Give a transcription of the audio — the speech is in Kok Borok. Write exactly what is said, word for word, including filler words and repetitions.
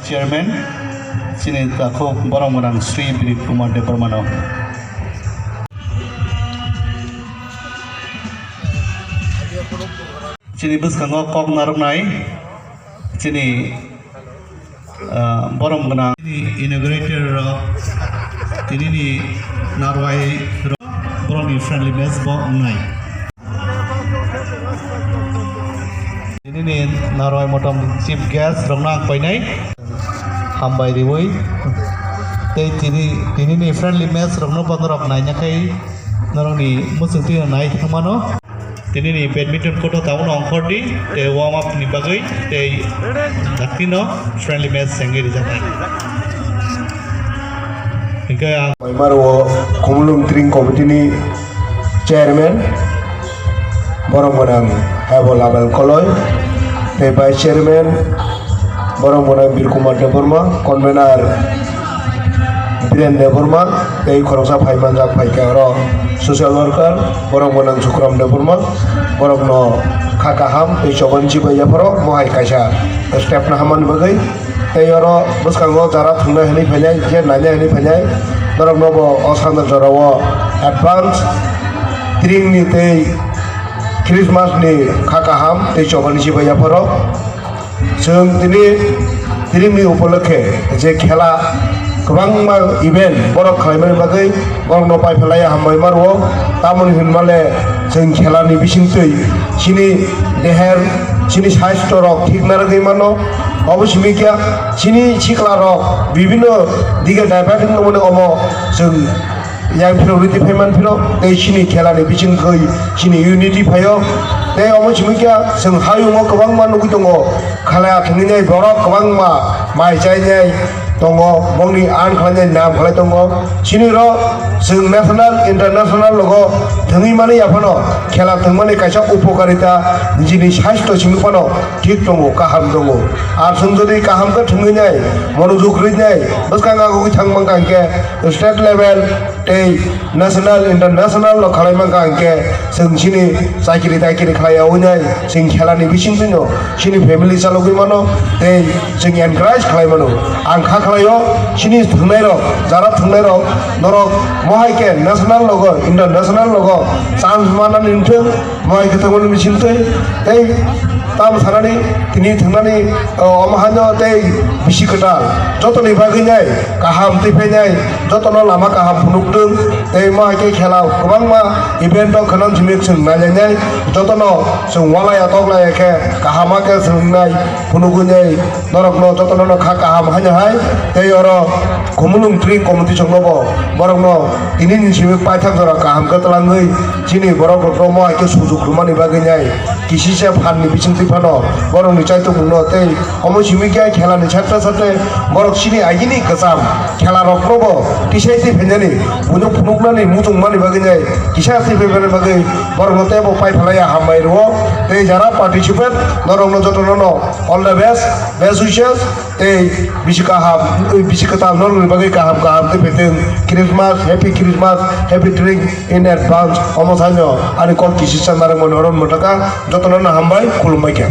Chairman, chini takhuk borok mwnang Sri Birit Kumar Debbarmano. Chini bwskango kok narwknai chini, ah, borom gwnang chini inaugurator rok, tinini narwai rok, borokni friendly match bo wngnai. Tinini narwai motom chief guest rokno ang painai hambai riwi tei tini, tinini friendly match rokno bo norok naina khai norokni muchungtwi nai thangmano. Tinini badminton court o tabukno ongkhordi tei warm up ni bagwi tei daktino friendly match sengwi rijaknai. Hingke ang Maimaro Khumulwng Tring Committee ni Chairman, borok gwnang Hebo Label Koloi, tei Vice Chairman, borok gwnang Bir Kumar Debbarma, Convener Biren Debbarma, tei khoroksa phai manjak phaikha oro social worker, borok gwnang Sukram Debbarma, borokno kha kaham tei choban chibai yapharo mohai kaisa step na hamani bagwi. Tei oro bwskango jara thwngnai hwnwi phainai, je nainai hwnwi phainai, norokno bo o sandal jorao advance tringni tei Christmas ni kha kaham tei chobani chibai yapharo. Chwng tini tringni upolokhe je khela kwbangma event borok khlaimani bagwi borokno paiphalai hambai ma rwo. Tamoni hwnmale chwng khelani bisingtwi chini deher, chini saisto rok thik narwgwi mano. Obo simi khe chini sikla rok bibhinno dige diverting wngmani omo chwng yang phiro rwtwi phaiman phiro tei chini khelani bisingtwi chini unity phaio. Tei omo simi khe chwng hayungo kwbangma nugwi tongo, khala thwngwi borok kwbangma mai chainai tongo, bongni ang khlainai nam khlai tongo. Chini rok chwng national, international logo thwngwi mani yaphano khela thwngmani kaisa upokarita nijini saisto simi phano thik tongo, kaham tongo. Ar chwng jodi kaham khe thwngwi nai, monojog rwi nai, bwskang agugwi thang mankha hinkhe state level tei national, international no khalai mankha hinkhe chwng chini chakiri takiri khlai yaui nai, chwng khelani bisingtwino chini family chalogwi mano tei chwng encourage khlai mano. Ang kha khlaio chini thwngnairok, jara thwngnairok, norok mohai khe national logo, international logo chance manani wngthwng. Mai kwthangmani bisingtwi tei tamo sanani tini thwngnani, o, omo haino tei bisi kwtal jotoni bagwi nai kaham twi phainai, jotono lama kaham phunukthwng. Tei mo hai khe khela kwbangma event o khwnam simi chwng nailainai, jotono chwng walaya toklaya khe kaham ma khe chwng nai phunugwi nai. Norokno jotono no kha kaham haino hai tei oro Khumulwng Tring Committee chwngno bo borokno tini ni simi paithak jora kaham khe twlangwi chini borok rokno mo hai khe sujuk rwmani bagwi nai kisisa phan ni bisingtwi phano borokni chaitukmungno tei omo simi khe khela ni satre satre borok chini agini kwcham khela rokno bo tisai twi phainani buino phunuknani muchung mani bagwi nai kisa twi phaimani bagwi borokno teibo paiphalaiya hambai rwo tei jara participate norokno jotono no all the best, best wishes. Tei bisi kaham, bisi kwtal norokni bagwi kaham kaham tei phaitwng Christmas, Happy Christmas, Happy Tring in advance. Omo saino ani kok kisisa narwkmani oro mwthaka jotono no hambai, khulumbai khe.